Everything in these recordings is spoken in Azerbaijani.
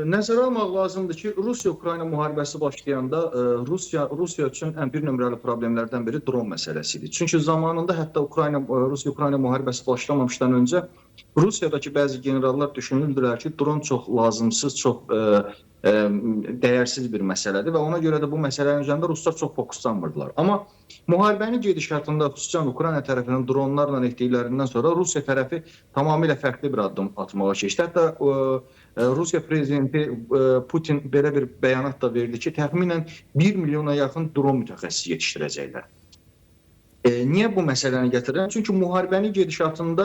Nəzərə almaq lazımdır ki, Rusiya-Ukrayna müharibəsi başlayanda Rusiya üçün ən bir nömrəli problemlərdən biri dron məsələsi idi. Çünki zamanında hətta Rusiya-Ukrayna müharibəsi başlamamışdan öncə Rusiyadakı bəzi generallar düşünürdülər ki, dron çox lazımsız, çox dəyərsiz bir məsələdir və ona görə də bu məsələnin üzərində ruslar çox fokuslanmırdılar. Amma müharibənin gedişatında, xüsusən Ukrayna tərəfinin dronlarla etdiklərindən sonra Rusiya tərəfi tamamilə fərqli bir addım atmağa keçdi. Hətta Rusiya prezidenti Putin belə bir bəyanat da verdi ki, təxminən 1 milyona yaxın dron mütəxəssisi yetişdirəcəklər. Niyə bu məsələni gətirirəm? Çünki müharibənin gedişatında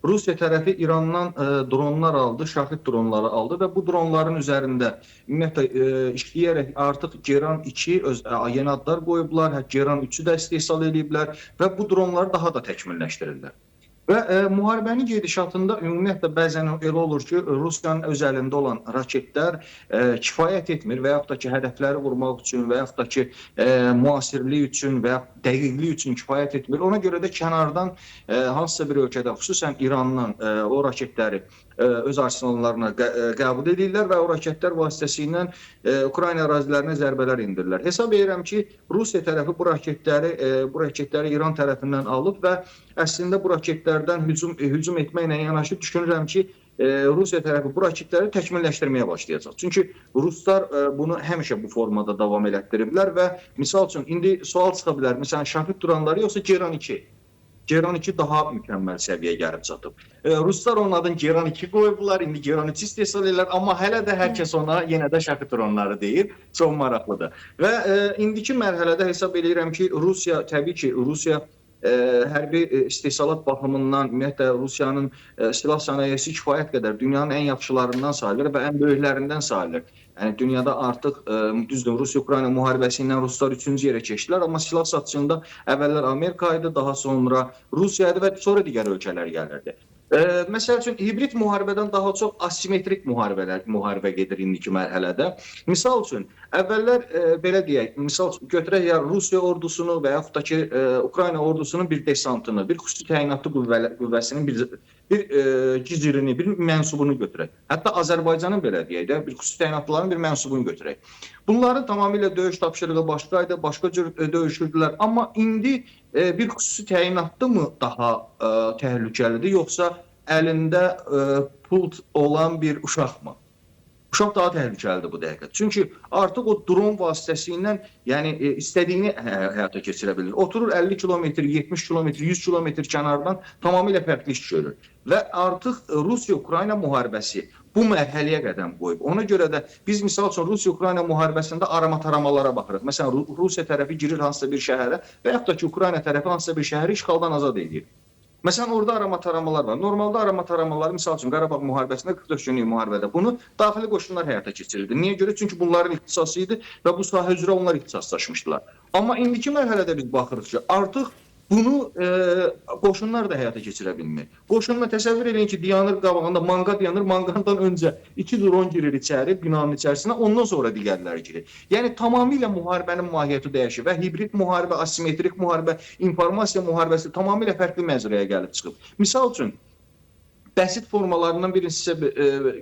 Rusiya tərəfi İrandan dronlar aldı, Şahid dronları aldı və bu dronların üzərində ümumiyyətlə işləyərək artıq Geran 2 yeni adlar qoyublar, Geran 3-ü də istehsal ediblər və bu dronları daha da təkmilləşdirirlər. Və müharibənin gedişatında ümumiyyətlə bəzən elə olur ki, Rusiyanın öz əlində olan raketlər kifayət etmir və yaxud da ki, hədəfləri vurmaq üçün və yaxud da ki, müasirlik üçün və yaxud dəqiqlik üçün kifayət etmir. Ona görə də kənardan hansısa bir ölkədə, xüsusən İrandan o raketləri öz arsenallarına qəbul edirlər və o raketlər vasitəsilə Ukrayna ərazilərinə zərbələr endirirlər. Hesab edirəm ki, Rusiya tərəfi bu raketləri İran tərəfindən alıb və əslində bu raketlərdən hücum etməklə yanaşı düşünürəm ki, Rusiya tərəfi bu raketləri təkmilləşdirməyə başlayacaq. Çünki ruslar bunu həmişə bu formada davam elətdiriblər və misal üçün indi sual çıxa bilər. Məsələn, Şahid dronları yoxsa Geran 2? Geran 2 daha mükəmməl səviyyəyə gəlib çatıb. Ruslar onun adını Geran 2 qoyublar, indi Geran 3 istehsal edirlər, amma hələ də hər kəs ona yenə də Şahid dronları deyir. Çox maraqlıdır. Və indiki mərhələdə hesab edirəm ki, Rusiya, təbii ki, Rusiya hərbi istehsalat baxımından, ümumiyyətlə Rusiyanın silah sənayesi kifayət qədər dünyanın ən yaxşılarından sayılır və ən böyüklərindən sayılır. Yəni dünyada artıq düzdür, Rusiya-Ukrayna müharibəsi ilə ruslar 3-cü yerə keçdilər, amma silah satışında əvvəllər Amerika idi, daha sonra Rusiya idi və sonra digər ölkələr gəlirdi. Məsəl üçün, hibrid müharibədən daha çox asimetrik müharibə gedir indiki mərhələdə. Misal üçün, əvvəllər belə deyək, misal üçün, götürək ya Rusiya ordusunu və yaxud da ki, Ukrayna ordusunun bir desantını, bir xüsusi təyinatlı qüvvəsinin bir gizirini, bir mənsubunu götürək. Hətta Azərbaycanın belə deyək də, bir xüsusi təyinatlıların bir mənsubunu götürək. Bunların tamamilə döyüş tapşırığı başqa idi, başqa cür döyüşürdülər. Amma indi bir xüsusi təyinatlı mı daha təhlükəlidir, yoxsa əlində pult olan bir uşaq mı? Uşaq daha təhlükəlidir bu dəqiqə. Çünki artıq o dron vasitəsi ilə, yəni istədiyini həyata keçirə bilir. Oturur 50 kilometr, 70 kilometr, 100 kilometr kənardan tamamilə fərqli iş görür. Və artıq Rusiya-Ukrayna müharibəsi bu mərhələyə qədəm qoyub. Ona görə də biz misal üçün Rusiya-Ukrayna müharibəsində arama-taramalara baxırıq. Məsələn, Rusiya tərəfi girir hansısa bir şəhərə və yaxud da ki, Ukrayna tərəfi hansısa bir şəhəri işğaldan azad edir. Məsələn, orada arama-taramalar var. Normalda arama-taramaları, misal üçün, Qarabağ müharibəsində, 44 günlük müharibədə bunu daxili qoşunlar həyata keçirirdi. Niyə görə? Çünki bunların ixtisası idi və bu sahə üzrə onlar ixtisaslaşmışdılar. Amma indiki mərhələdə biz baxırıq ki, artıq bunu qoşunlar da həyata keçirə bilmir. Qoşunla təsəvvür edin ki, dayanır qabağında, manqa dayanır, manqandan öncə 2 dron girir içəri, binanın içərisinə, ondan sonra digərləri girir. Yəni, tamamilə müharibənin mahiyyəti dəyişir və hibrid müharibə, asimetrik müharibə, informasiya müharibəsi tamamilə fərqli məzrəyə gəlib çıxıb. Misal üçün, bəsit formalarından birini sizə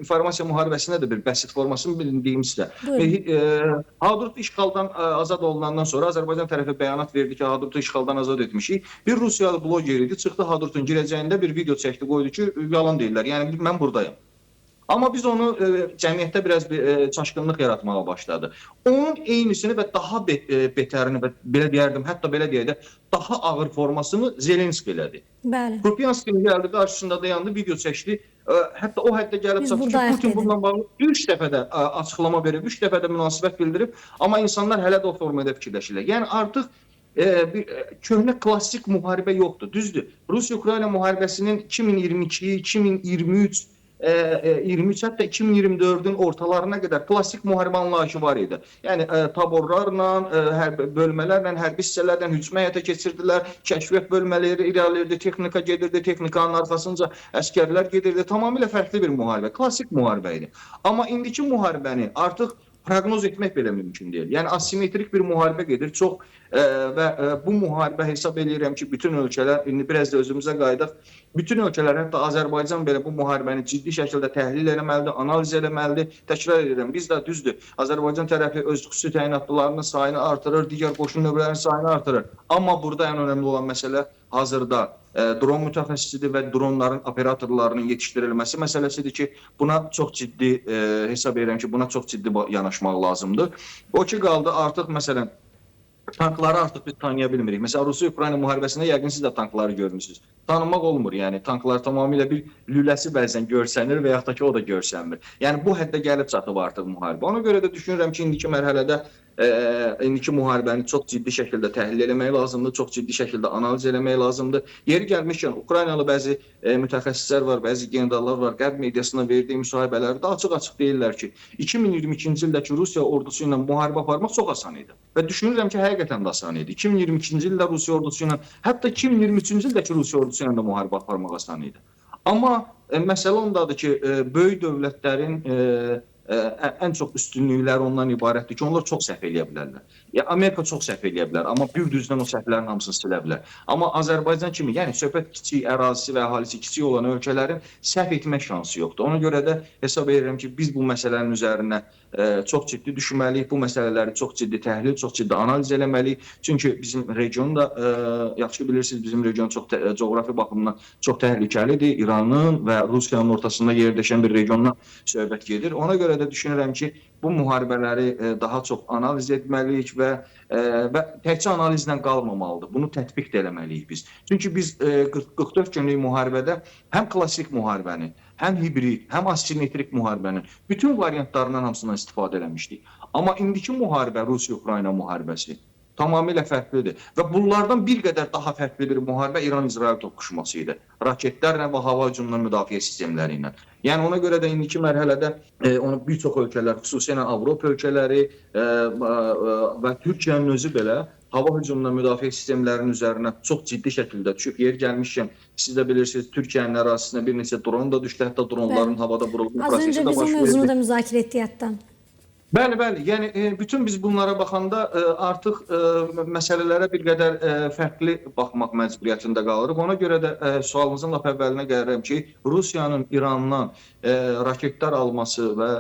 informasiya müharibəsində də bir bəsit formasını birini deyim sizə. Hadrut işğaldan azad olunandan sonra Azərbaycan tərəfi bəyanat verdi ki, Hadrutu işğaldan azad etmişik. Bir Rusiyalı bloger idi, çıxdı Hadrutun girəcəyində bir video çəkdi, qoydu ki, yalan deyirlər, yəni mən buradayım. Amma biz onu cəmiyyətdə biraz bir çaşqınlıq yaratmağa başladı. Onun eynisini və daha betərini və belə deyərdim, hətta belə deyək də, daha ağır formasını Zelenski elədi. Bəli. Kupianski gəldi, qarşısında dayandı, video çəkdi. Hətta o həddə gəlib çatdı ki, Putin bununla bağlı 3 dəfə də açıqlama verib, 3 dəfə də münasibət bildirib, amma insanlar hələ də o formada fikirləşirlər. Yəni artıq bir köhnə klassik müharibə yoxdur. Düzdür. Rusiya-Ukrayna müharibəsinin 2022, 2023, 23, hətta 2024-ün ortalarına qədər klassik müharibə anlayışı var idi. Yəni taborlarla, hərbi bölmələrlə, hərbi hissələrlə hücum həyata keçirdilər, kəşfiyyat bölmələri irəliləyirdi, texnika gedirdi, texnikanın arxasınca əskərlər gedirdi. Tamamilə fərqli bir müharibə, klassik müharibə idi. Amma indiki müharibəni artıq Proqnoz etmək belə mümkün deyil. Yəni asimetrik bir müharibə gedir. Çox və bu müharibə hesab eləyirəm ki, bütün ölkələr, indi biraz da özümüzə qayıdaq, bütün ölkələr, hətta Azərbaycan belə bu müharibəni ciddi şəkildə təhlil eləməlidir, analiz eləməlidir. Təkrar edirəm, biz də düzdür, Azərbaycan tərəfi öz xüsusi təyinatlılarının sayını artırır, digər qoşun növlərinin sayını artırır. Amma burada ən önəmli olan məsələ hazırda dron mütəxəssisidir və dronların operatorlarının yetişdirilməsi məsələsidir ki, buna çox ciddi hesab edirəm ki, buna çox ciddi yanaşmaq lazımdır. O ki qaldı artıq məsələn tankları artıq biz tanıya bilmirik. Məsələn, Rusiya-Ukrayna müharibəsində yəqin siz də tankları görmüsünüz. Tanımaq olmur, yəni tanklar tamamilə bir lüləsi bəzən görsənir və yaxud da ki, o da görsənmir. Yəni bu həddə gəlib çatıb artıq müharibə. Ona görə də düşünürəm ki, indiki mərhələdə indiki müharibəni çox ciddi şəkildə təhlil eləmək lazımdır, çox ciddi şəkildə analiz eləmək lazımdır. Yeri gəlmişkən Ukraynalı bəzi mütəxəssislər var, bəzi generallar var, Qərb mediasına verdiyi müsahibələrdə açıq-açıq deyirlər ki, 2022-ci ildəki Rusiya ordusu ilə müharibə aparmaq çox asan idi. Və düşünürəm ki, həqiqətən də asan idi. 2022-ci ildə Rusiya ordusu ilə, hətta 2023-cü ildəki Rusiya ordusu ilə də müharibə aparmaq asan idi. Amma məsələ ondadır ki, böyük dövlətlərin ən çox üstünlükləri ondan ibarətdir ki, onlar çox səhv eləyə bilərlər. Ya Amerika çox səhv eləyə bilər, amma bir düzdən o səhvlərin hamısını silə bilər. Amma Azərbaycan kimi, yəni söhbət kiçik ərazisi və əhalisi kiçik olan ölkələrin səhv etmək şansı yoxdur. Ona görə də hesab edirəm ki, biz bu məsələnin üzərinə çox ciddi düşünməliyik, bu məsələləri çox ciddi təhlil, çox ciddi analiz eləməliyik. Çünki bizim region da yaxşı bilirsiniz, bizim region çox coğrafi baxımdan çox təhlükəlidir. İranın və Rusiyanın ortasında yerləşən bir regiondan söhbət gedir. Ona görə də düşünürəm ki, bu müharibələri daha çox analiz etməliyik və təkcə analizlə qalmamalıdır. Bunu tətbiq də eləməliyik biz. Çünki biz 44 günlük müharibədə həm klassik müharibəni, həm hibrid, həm asimetrik müharibənin bütün variantlarından hamısından istifadə eləmişdik. Amma indiki müharibə, Rusiya-Ukrayna müharibəsi tamamilə fərqlidir. Və bunlardan bir qədər daha fərqli bir müharibə İran-İsrail toqquşması idi. Raketlərlə və hava hücumundan müdafiə sistemləri ilə. Yəni ona görə də indiki mərhələdə onu bir çox ölkələr, xüsusilə Avropa ölkələri və Türkiyənin özü belə hava hücumundan müdafiə sistemlərinin üzərinə çox ciddi şəkildə düşüb. Yer gəlmişkən, siz də bilirsiniz, Türkiyənin ərazisinə bir neçə dron da düşdü, hətta dronların havada vurulma Az prosesi öncə də biz o baş mövzunu verdi. da müzakirə etdik hətta. Bəli, bəli. Yəni bütün biz bunlara baxanda artıq məsələlərə bir qədər fərqli baxmaq məcburiyyətində qalırıq. Ona görə də sualınızın lap əvvəlinə gəlirəm ki, Rusiyanın İrandan raketlər alması və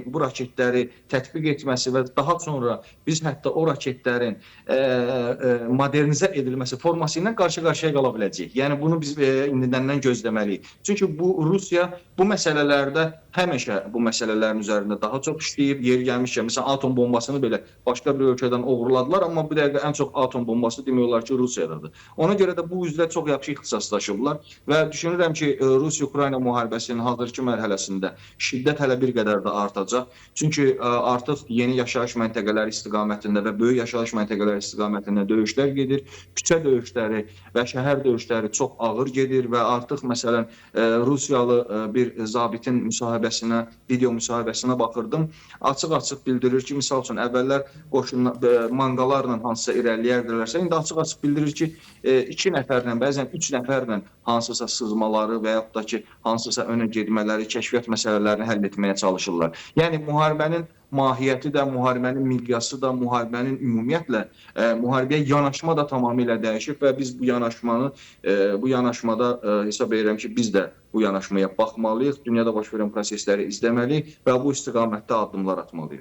bu raketləri tətbiq etməsi və daha sonra biz hətta o raketlərin modernizə edilməsi forması ilə qarşı-qarşıya qala biləcəyik. Yəni bunu biz indidən gözləməliyik. Çünki bu Rusiya bu məsələlərdə həmişə bu məsələlərin üzərində daha çox işləyib. Yeri gəlmişkən, məsələn, atom bombasını belə başqa bir ölkədən oğurladılar, amma bu dəqiqə ən çox atom bombası demək olar ki, Rusiyadadır. Ona görə də bu üzrə çox yaxşı ixtisaslaşıblar və düşünürəm ki, Rusiya-Ukrayna müharibəsinin hazırki mərhələsində şiddət hələ bir qədər də artacaq. Çünki artıq yeni yaşayış məntəqələri istiqamətində və böyük yaşayış məntəqələri istiqamətində döyüşlər gedir. Küçə döyüşləri və şəhər döyüşləri çox ağır gedir və artıq məsələn Rusiyalı bir zabitin müsahibəsinə, video müsahibəsinə baxırdım. Açıq-açıq bildirir ki, misal üçün əvvəllər qoşunla, manqalarla hansısa irəliləyərdilərsə, indi açıq-açıq bildirir ki, 2 nəfərlə, bəzən 3 nəfərlə hansısa sızmaları və yaxud da ki, hansısa önə getmələri, kəşfiyyat məsələlərini həll etməyə çalışırlar. Yəni müharibənin mahiyyəti də, müharibənin miqyası da, müharibənin ümumiyyətlə müharibəyə yanaşma da tamamilə dəyişib və biz bu yanaşmanı, bu yanaşmada hesab edirəm ki, biz də bu yanaşmaya baxmalıyıq, dünyada baş verən prosesləri izləməliyik və bu istiqamətdə addımlar atmalıyıq.